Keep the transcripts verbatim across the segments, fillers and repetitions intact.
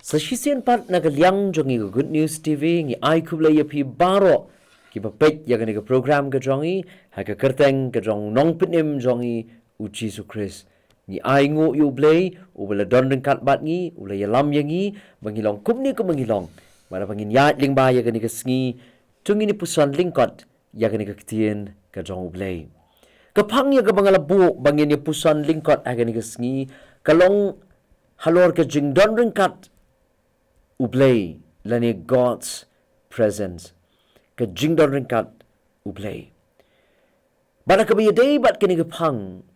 Sa shisien pat na ka liang jong ngi ka Good News T V, ngi ai khublei ïa phi baroh kiba peit ïa kane ka program ka jong ngi, ha ka kyrteng ka jong u Nongpynim jong ngi, u Jisu Khrist. Ngi ai nguh ïa u Blei, uba la don ryngkat bad ngi, u la ïalam ïa ngi, ba ngi long kumne kumba ngi long. Bad ba ngin ïaid lyngba ïa kane ka sngi, to ngin ïa puson lyngkot ïa kane ka ktien ka jong u Blei. Ka phang ïa kaba nga la buh ba ngin ïa puson lyngkot ha kane ka sngi, ka long halor ka jingdon ryngkat u Blei, lane God's presence. Ka jingdon ryngkat u Blei. Bad ha kaba ïadei bad kane ka phang,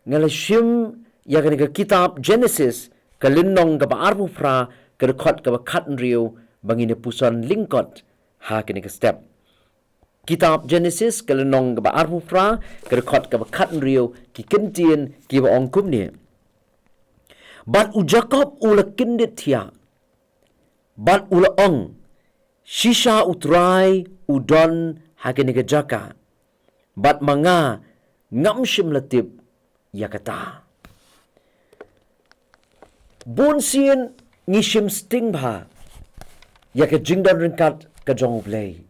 nga la shim ïa kane ka kitab Genesis, ka lynnong kaba arphew phra, ka dkhot kaba khathynriew, ba ngin ïa puson lyngkot ha kane ka step. Kitab Genesis, ka lynnong kaba arphew phra, ka dkhot kaba khathynriew, ki kyntien kiba ong kumne. Bad u Jakob u la kyndit thiah, bad u la ong, shisha u Trai u don ha kane ka jaka, bad ma nga ngam shym la tip ïa kata. Bun sien ngi shim sting bha ïa ka jingdon ryngkat ka jong u Blei.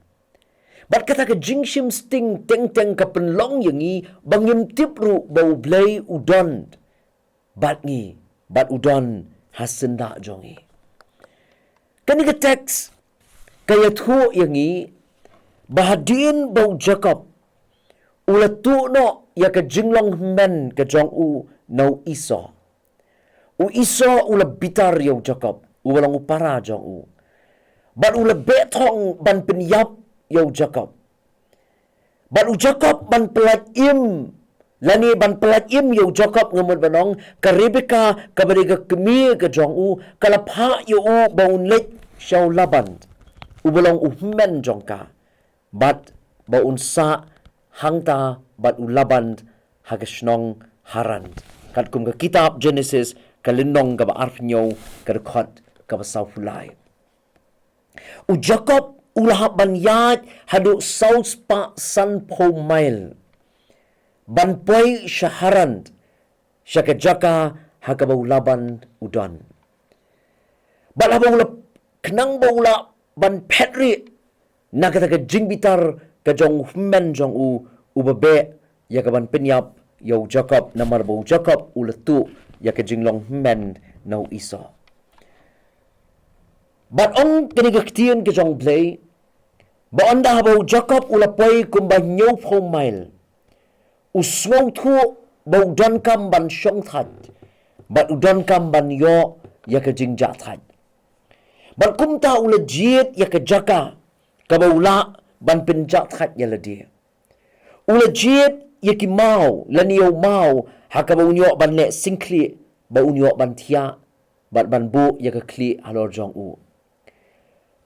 Bad kata ka jingshim sting teng teng ka pynlong ïa ngi ba ngim tip ruh ba u Blei u don bad ngi, bad u don ha syndah jong ngi. Kane ka text ka ïathuh ïa ngi ba hadien ba u Jakob u la tuh noh ïa ka jinglong hynmen ka jong u na u Esau. U Esau u la bitar ïa u Jakob, uba long u para jong u. Bad u la beh thong ban pynïap ïa u Jakob. Bad u Jakob ban pyllait im, lane ban pyllait im ïa u Jakob, nga mut ban ong, ka Rebeka kaba dei ka kmie ka jong u, ka la phah ïa u ba un leit sha u Laban, uba long u hynmen jong ka, bad ba un sah hangta bad u Laban ha ka shnong Haran. Katkum ka kitab Genesis, ka lynnong kaba arphew hynñiew, ka dkhot kaba sawphew lai. U Jakob u la hap ban ïaid haduh saw spah sanphew mail ban poi sha Haran, sha ka jaka ha kaba u Laban u don. Bad haba u la, khnang ba u lah ban phet rieh na kata ka jingbitar ka jong u hynmen jong u, uba beh ïa ka ban pynïap ïa u Jakob, namar ba u Jakob u la tuh ïa ka jinglong hynmen na u Esau. Bad ong kane ka ktien ka jong u Blei, ba ynda haba u Jakob u la poi kumba hynñiewphew mail, u sngewthuh ba u donkam ban shong thait, bad u donkam ban ïoh ïa ka jingjah thait. Bad kumta u la jied ïa ka jaka kaba u lah ban pynjah thait ïa lade. U la jied ïa ki maw, lane ïa u maw, ha kaba un ïoh ban leh syngkhlieh, ba un ïoh ban thiah, bad ban buh ïa ka khlieh halor jong u.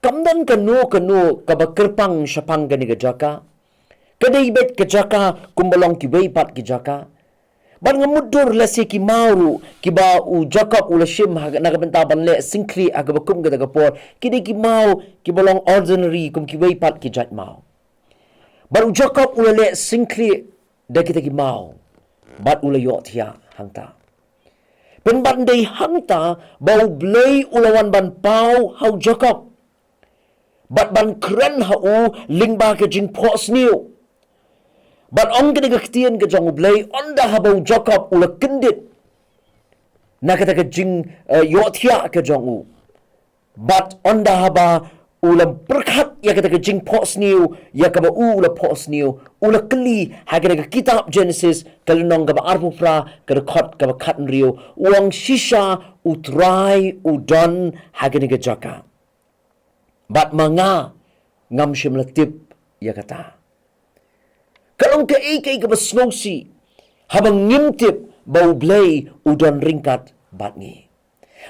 Kam don kano kano kaba kyrpang shaphang kane ka jaka. Ka dei beit ka jaka kumba long kiwei pat ki jaka. Bad nga mutdur lehse ki maw ruh kiba u Jakob u la shim ha, na ka bynta ban leh syngkhlieh ha kaba kum kata ka por, ki dei ki maw kiba long ordinary kum kiwei pat ki jait maw. Bad u Jakob u la leh syngkhlieh da kita ki maw, bad u la ïohthiah hangta. Pynban dei hangta ba u Blei u la wan ban paw ha u Jakob, bad ban kren ha u lyngba ka jingphohsniew. Bad ong kane ka ktien ka jong u Blei, ynda haba u Jakob u la kyndit na kata ka jing, eh, ïohthiah ka jong u, bad ynda haba u la pyrkhat ïa kata ka jingphohsniew ïa kaba u la phohsniew, u la kylli ha kata ka kitab Genesis, ka lynnong kaba arphew phra, ka dkhot kaba khathynriew, u ong, shisha u Trai u don ha kane ka jaka, bad ma nga ngam shym la tip ïa kata. Ka long kaei kaei kaba sngewsih haba ngim tip ba u Blei u don ryngkat bad ngi.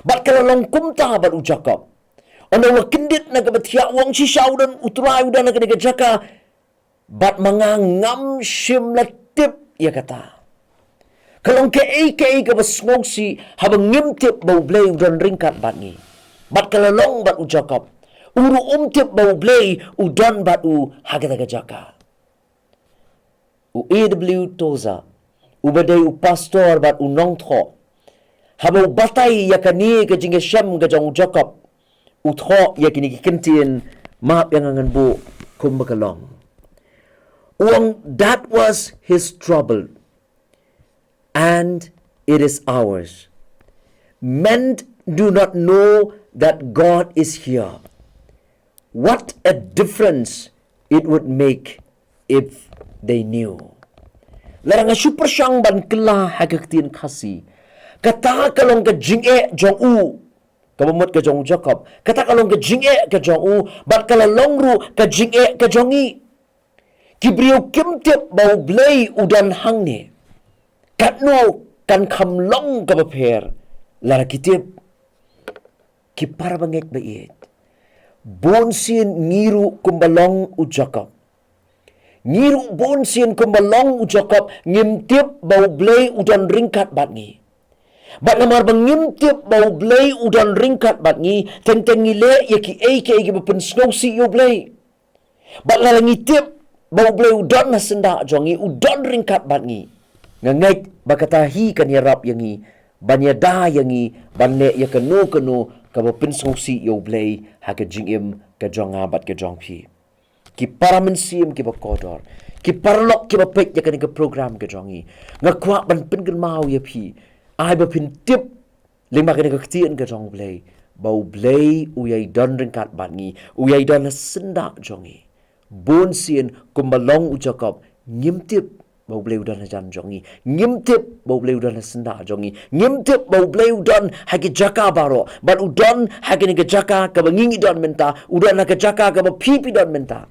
Bad ka la long kumta bad u Jakob. Ynda u la kyndit na kaba thiah, u ong, shisha u don, u Trai u don ha kane ka jaka, bad ma nga ngam shym la tip ïa kata. Ka long kaei kaei kaba sngewsih haba ngim tip ba u Blei u don ryngkat bad ngi. Bad ka la long bad u Jakob. U ruh um tip ba u Blei u don bad u ha kata ka jaka. U A W Tozer, uba dei u pastor bad u nongthoh, haba u batai ïa kane ka jingïashem ka jong u Jakob, u thoh ïa kine ki kyntien, map ïa nga ngan buh kumba ka long. U ong, "That was his trouble, and it is ours. Men do not know that God is here. What a difference it would make if they knew." Lada nga shu pyrshang ban kylla ha ka ktien Khasi, kata ka long ka jingeh jong u, kaba mut ka jong u Jakob. Kata ka long ka jingeh ka jong u, bad ka la long ruh ka jingeh ka jong ngi. Ki briew kim tip ba U Blei u don hangne. Katno kan kham long kaba pher lada ki tip? Ki para bangeit ba ïeit, bun sien ngi ruh kumba long u Jakob. Ngi ruh bun sien kumba long u Jakob, ngim tip ba U Blei u don ryngkat bad ngi. Bad namar ba ngim tip ba U Blei u don ryngkat bad ngi, teng teng ngi leh ïa kiei kiei kiba pynsngewsih ïa U Blei. Bad lada ngi tip ba U Blei u don ha syndah jong ngi, u don ryngkat bad ngi, nga ngeit ba kata hi kan ïarap ïa ngi, ban ïada ïa ngi ban leh ïa kano kano kaba pynsngewsih ïa U Blei ha ka jingim ka jong nga bad ka jong phi. Ki para mynsiem kiba kordor, ki paralok kiba peit ïa kane ka program ka jong ngi, nga kwah ban pynkynmaw ïa phi, ai ba phin tip lyngba kane ka ktien ka jong U Blei, ba U Blei u ïai don ryngkat bad ngi, u ïai don ha syndah jong ngi. Bun sien kumba long u Jakob, ngim tip ba U Blei u don hajan jong ngi, ngim tip ba U Blei u don ha syndah jong ngi, ngim tip ba U Blei u don ha ki jaka baroh, bad u don ha kane ka jaka kaba ngi ngi don mynta, u don ha ka jaka kaba phi phi don mynta.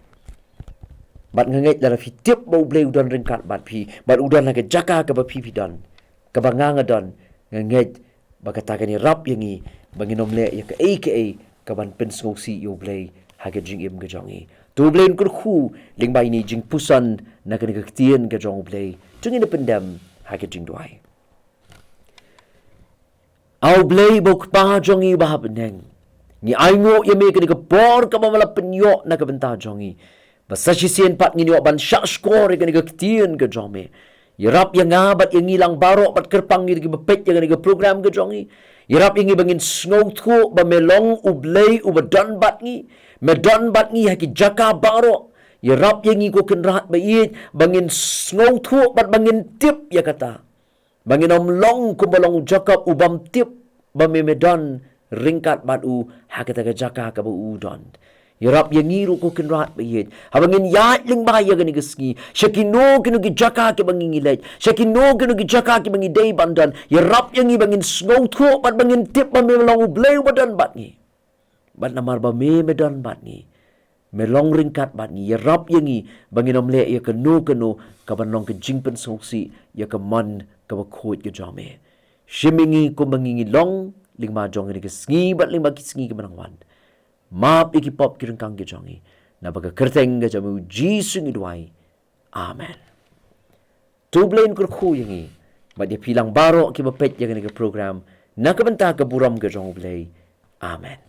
Bad nga ngeit lada phi tip ba U Blei u don ryngkat bad phi, bad u don ha ka jaka kaba phi phi don, kaba nga nga don, nga ngeit ba kata kan ïarap ïa ngi ba ngin ym leh ïa kaei kaei kaban pynsngewsih ïa U Blei ha ka jingim ka jong ngi. To U Blei un kyrkhu lyngba ine i jingpuson na kane ka ktien ka jong U Blei. To ngin ïa pyndem ha ka jingduwai. A U Blei ba u Kpa jong ngi uba ha bneng, ngi ainguh ïa me kane ka por kaba me la pynïoh na ka bynta jong ngi, ba sa shisien pat ngin ïoh ban shah shkor ïa kane ka ktien ka jong me. Ïarap ïa nga bad ïa ngi lang baroh bad kyrpang ïa kiba peit ïa kane ka program ka jong ngi. Ïarap ïa ngi ba ngin sngewthuh ba me long U Blei uba don bad ngi, me don bad ngi ha ki jaka baroh. Ïarap ïa ngi ko Kynrad ba ïeit ba ngin sngewthuh bad ba ngin tip ïa kata, ba ngin ym long kumba long u Jakob u bym tip ba me me don ryngkat bad u ha kata ka jaka kaba u don. Ïarap ïa ngi ruh ko Kynrad ba ïeit, haba ngin ïaid lyngba ïa kane ka sngi sha kino kino ki jaka kiba ngi ngi leit, sha kino kino ki jaka kiba ngi dei ban don, ïarap ïa ngi ba ngin sngewthuh bad ba ngin tip ba me long U Blei uba don bad ngi. Bad namar ba me me don bad ngi, me long ryngkat bad ngi, ïarap ïa ngi ba ngin ym leh ïa kano kano kaban long ka jingpynsngewsih ïa ka mon kaba khuid ka jong me. Shim ïa ngi kumba ngi ngi long lyngba jong kane ka sngi bad lyngba ki sngi kiba nang wan. Map ïa ki pop ki ryngkang ki jong ngi. Naba ka kyrteng ka jong me U Jisu ngi duwai. Amen. To U Blei un kyrkhu ïa ngi bad ïa phi lang baroh kiba peit ïa kane ka program na ka bynta ka burom ka jong U Blei. Amen.